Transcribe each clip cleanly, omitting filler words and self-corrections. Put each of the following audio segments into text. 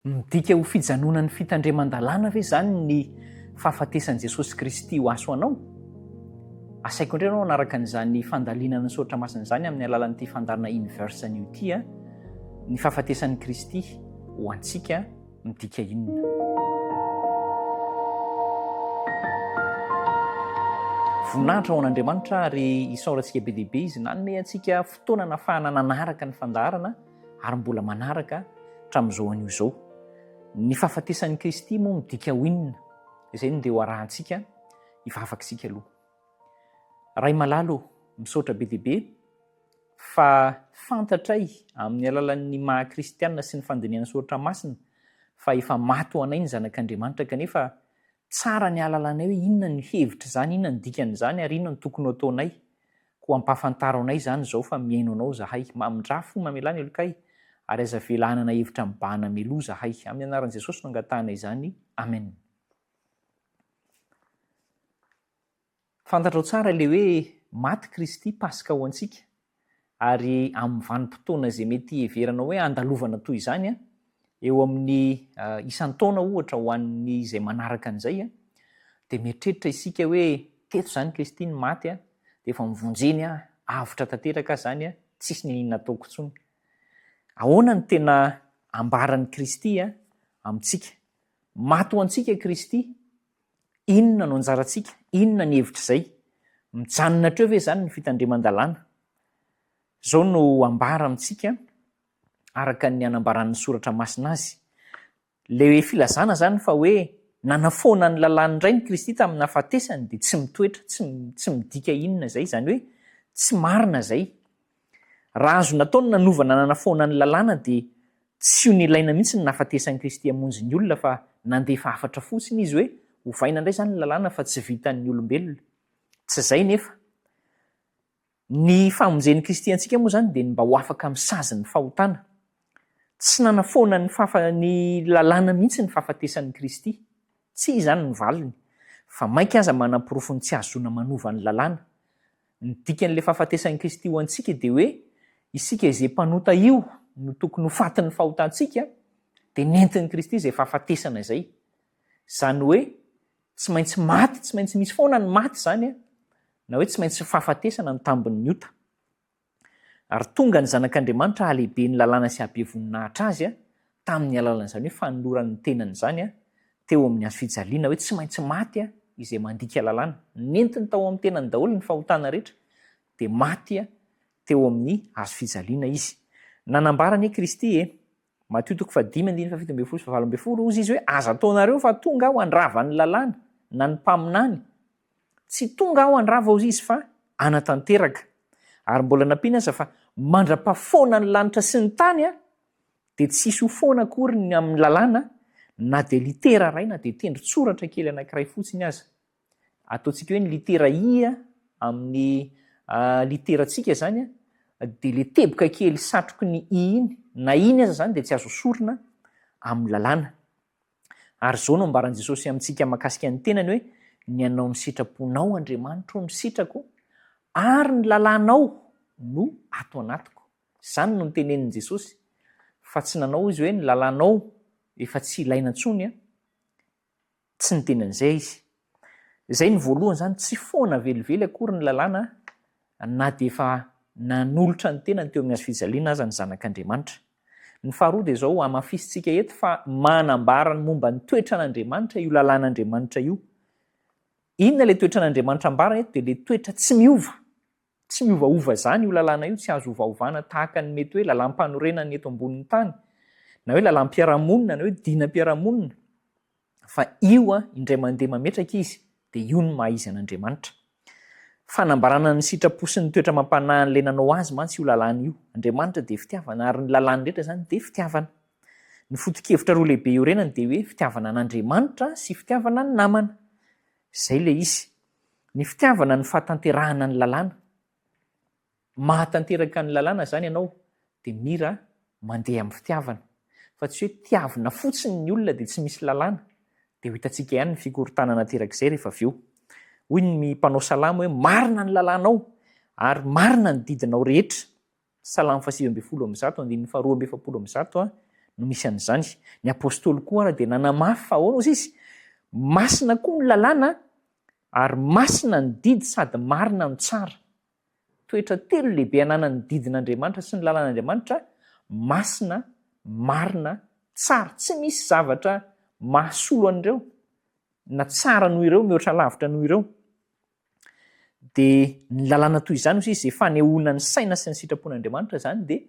Midika ho fijanonan'ny fitandreman-dalàna ve izany ny fahafatesan'i Jesosy Kristy ho aso anao? Asaiko indray ianao hanaraka an'izany fandalinana ny soratra masina izany amin'ny alalan'ity fandaharana Inverse anio ity, ny fahafatesan'i Kristy ho antsika midika inona? Voninahitra ho an'Andriamanitra ary isaorantsika be dia be Izy nanome antsika fotoana nafahana nanaraka ny fandaharana. ary mbola manaraka hatramin'izao anio izao. Ny fahafatesan'i Kristy moa midika ho inona? Izay no ndeha ho arahantsika hivavaka isika aloha. Ray malala ô, misaotra be dia be fa fantatray amin'ny alalan'ny maha kristiana sy ny fandinihana soratra masina fa efa maty ho anay ny zanak'Andriamanitra kanefa tsara ny hahalalanay hoe inona ny hevitr'izany, inona ny dikan'izany ary inona no tokony ho ataonay Koa ampahafantaro anay izany izao fa mihaino anao izahay. Mamindrà fo, mamelà ny helokay, ary aza avela hanana hevitra mibahana mialoha izahay. Amin'ny anaran'i Jesosy no angatahana izany. Amen. Fantatrao tsara ilay hoe maty Kristy Paska ho antsika, ary amin'ny vanim-potoana izay mety hiheveranao hoe handalovana toy izany, eo amin'ny isan-taona ohatra ho an'ny izay manaraka an'izay, dia mieritreritra isika hoe teto izany Kristy no maty, dia efa novonjeny aho, avotra tanteraka aho izany, tsisy n'inon'inona ataoko intsony. Ahoana no tena ambaran'i Kristy amintsika? Maty ho antsika Kristy, inona no anjarantsika? Inona ny hevitr'izay? Mijanona hatreo ve izany ny fitandreman-dalàna? Izao no ambara amintsika araka ny anambaran'ny Soratra Masina azy. Ilay hoe filazana izany fa hoe nanafoana ny lalàn'ny Rainy Kristy tamin'ny nahafatesany dia tsy mitoetra, tsy tsy midika inona izay, izany hoe tsy marina izay. Raha azo natao ny nanova na nanafoana ny lalàna dia tsy ho nilaina mihitsy ny nahafatesan'i Kristy hamonjy ny olona fa nandefa hafatra fotsiny Izy hoe ovaina indray izany ny lalàna fa tsy vitan'ny olombelona. Tsy izay nefa. Ny famonjen'i Kristy antsika moa izany dia ny mba ho afaka amin'ny sazin'ny fahotana. Tsy nanafoana ny fahafa ny lalàna mihitsy ny fahafatesan'i Kristy. Tsia izany ny valiny. Fa mainka aza manaporofo ny tsy hahazoana manova ny lalàna. Ny dikan'ilay fahafatesan'i Kristy ho antsika dia hoe isika izay mpanota io no tokony ho fatin'ny fahotantsika dia nentin'i Kristy izay fahafatesana izay. Izany hoe tsy maintsy maty, tsy maintsy misy foana ny maty izany an, na hoe tsy maintsy fahafatesana ny tambin'ny ota. Ary tonga ny Zanak'Andriamanitra hahalehibe ny lalàna sy hahabe voninahitra azy tamin'ny alalan'izany hoe fanolorany ny tenany izany teo amin'ny hazo fijaliana, hoe tsy maintsy maty izay mandika lalàna. Nentiny tao amin'ny tenany daholo ny fahotana rehetra, dia maty teo amin'ny hazo fijaliana izy. Nanambara anie Kristy e! Matio toko fahadimy andininy faha-17 sy faha-18, hozy izy hoe, Aza ataonareo fa tonga aho handrava ny lalàna na ny mpaminany. Tsy tonga aho handrava hozy izy fa hanatanteraka. Ary mbola nampiany aza fa mandra-pahafoana ny lanitra sy ny tany dia tsy hisy ho foana akory ny amin'ny lalàna na dia litera iray na dia tendron-tsoratra kely anankiray fotsiny aza. Ataontsika hoe ny litera I amin'ny literantsika izany dia ilay teboka kely satroky ny I iny, na iny aza izany dia tsy azo esorina amin'ny lalàna. Ary izao no ambaran'i Jesosy amintsika mahakasika ny tenany hoe, ny hanao ny sitraponao Andriamanitro no sitrako, ary ny lalànao no ato anatiko. Izany no notenenin'i Jesosy, fa tsy nanao izy hoe ny lalànao efa tsy ilaina intsony, Tsy niteny an'izay izy. Izay no voalohany izany, tsy foana velively akory ny lalàna na dia efa nanolotra ny tenany teo amin'ny hazo fijaliana aza ny Zanak'Andriamanitra. Ny faharoa dia izao, hamafisintsika eto fa manambara ny momba ny toetran'Andriamanitra io lalàn'Andriamanitra io. Inona ilay toetran'Andriamanitra ambarany eto? Dia ilay toetra tsy miova. Tsy miovaova izany io lalàna io, tsy azo ovaovana tahaka ny mety hoe lalàm-panorenana eto ambonin'ny tany, na hoe lalàm-piarahamonina, na hoe dinam-piarahamonina, fa io indray mandeha mametraka izy dia io no maha izy an'Andriamanitra. Fanambarana ny sitrapo sy ny toetra amam-panahin'ilay nanao azy mantsy io lalàna io. Andriamanitra dia fitiavana ary ny lalàny rehetra izany dia fitiavana. Ny foto-kevitra roa lehibe iorenany dia hoe fitiavana an'Andriamanitra sy fitiavana ny namana. Izay ilay izy. Ny fitiavana no fahatanterahana ny lalàna. Mahatanteraka ny lalàna izany ianao dia mira mandeha amin'ny fitiavana. Fa tsy hoe tiavina fotsiny ny olona dia tsy misy lalàna. Dia ho hitantsika ihany ny fikorontanana aterak'izay rehefa avy eo. Hoy ny mpanao salamo hoe marina ny lalànao ary marina ny didinao rehetra. Salamo faha 119 andininy faha 142 no no misy an'izany. Ny apostoly koa ara dia nanamafy fa ahoana hozy izy? Masina koa ny lalàna ary masina ny didy sady marina no tsara. Toetra telo lehibe ananan'ny didin'Andriamanitra sy ny lalàn'Andriamanitra, masina, marina, tsara. Tsy misy zavatra mahasolo an'ireo na tsara noho ireo, mihoatra lavitra noho ireo. Dia ny lalàna toy izany hoy izy, izay fanehoana ny saina sy ny sitrapon'Andriamanitra izany dia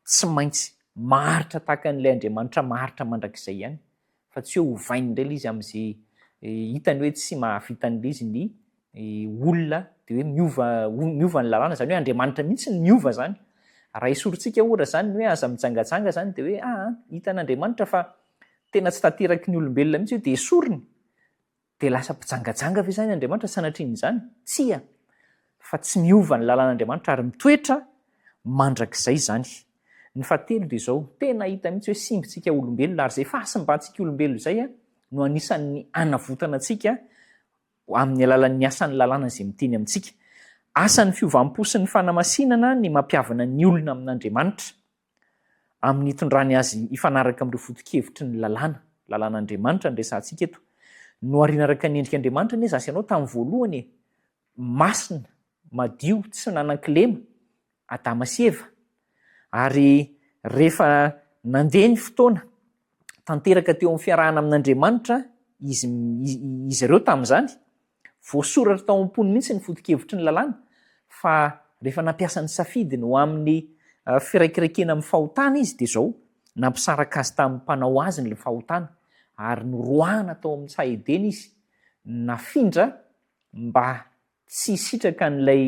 tsy maintsy maharitra tahaka an'ilay Andriamanitra maharitra mandrakizay ihany, fa tsy hoe ovainy indray ilay izy amin'izay hitany hoe tsy mahavita an'ilay izy ny olona dia hoe miova miova ny lalàna, izany hoe Andriamanitra mihitsy no miova izany. Raha esorintsika ohatra izany ny hoe aza mijangajanga izany dia hoe aa hitan'Andriamanitra fa tena tsy tanteraky ny olombelona mihitsy io dia esoriny. Dia lasa mpijangajanga ve izany Andriamanitra sanatrian'izany? Tsia, fa tsy miova ny lalàn'Andriamanitra ary mitoetra mandrakizay izany. Ny fahatelo dia izao, tena hita mihitsy hoe simbintsika olombelona ary izay fahasimbantsika olombelona izay no anisan'ny hanavotana antsika amin'ny alalan'ny asan'ny lalàna izay miteny amintsika. Asan'ny fiovam-po sy ny fanamasinana ny mampihavana ny olona amin'Andriamanitra. amin'ny hitondrany azy hifanaraka amin'ireo foto-kevitry ny lalàna, lalàn'Andriamanitra no resahantsika eto. Nohariana araka ny endrik'Andriamanitra anie izaho sy ianao tamin'ny voalohany e! Masina, madio, tsy nanan-kilema, Adama sy Eva. Ary rehefa nandeha ny fotoana, tanteraka teo amin'ny fiarahana amin'Andriamanitra izy izy ireo tamin'izany, Voasoratra tao am-pony mihitsy ny foto-kevitry ny lalàna fa rehefa nampiasa ny safidiny ho amin'ny firaikiraikena amin'ny fahotana izy dia izao, nampisaraka azy tamin'ny mpanao azy ny fahotana ary noroahana tao amin'ny saha Edena izy, nafindra mba tsy hisitraka an'ilay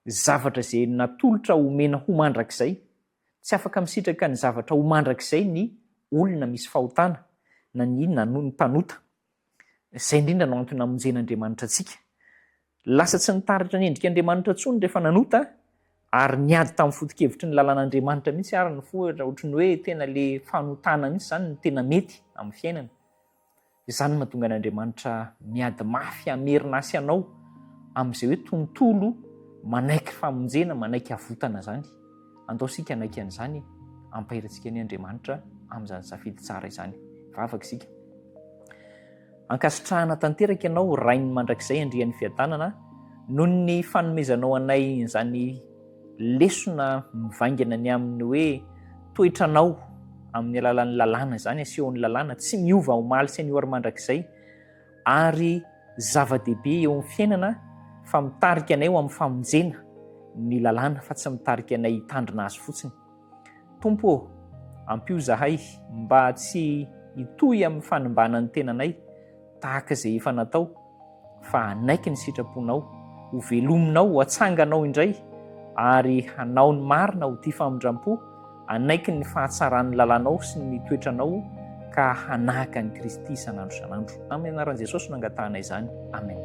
zavatra izay natolotra homena ho mandrakizay. Tsy afaka misitraka ny zavatra ho mandrakizay ny olona misy fahotana na ny mpanota. Izay indrindra no antony namonjen'Andriamanitra antsika. Lasa tsy nitaratra ny endrik'Andriamanitra intsony rehefa nanota, ary niady tamin'ny foto-kevitry ny lalàn'Andriamanitra mihitsy ary ny fo, ohatry ny hoe tena le fanotana mihitsy izany no tena mety amin'ny fiainana. Izany no mahatonga an'Andriamanitra miady mafy hamerina ahy sy anao amin'izay hoe tontolo manaiky famonjena, manaiky havotana izany. Andao isika hanaiky an'izany, hampahery antsika anie Andriamanitra amin'izany safidy tsara izany. Vavaka isika. Ankasitrahana tanteraka Ianao, Rain'ny mandrakizay Andrian'ny fiadanana, noho ny fanomezanao anay izany lesona mivaingana ny amin'ny hoe toetranao amin'ny alalan'ny lalàna izany, asehon'ny lalàna, tsy miova omaly sy anio ary mandrakizay, ary zava-dehibe eo amin'ny fiainana fa mitarika anay ho amin'ny famonjena ny lalàna fa tsy mitarika anay hitandrina azy fotsiny. Tompo ô, ampio izahay mba tsy hitohy amin'ny fanimbana ny tenanay tahaka izay efa natao, fa hanaiky ny sitraponao, ho velominao, ho atsanganao indray, ary hanao ny marina ho tia famindram-po, hanaiky ny fahatsaran'ny lalànao sy ny toetranao, ka hanahaka an'i Kristy isan'andro isan'andro. Amin'ny anaran'i Jesosy no angatahanay izany. Amen.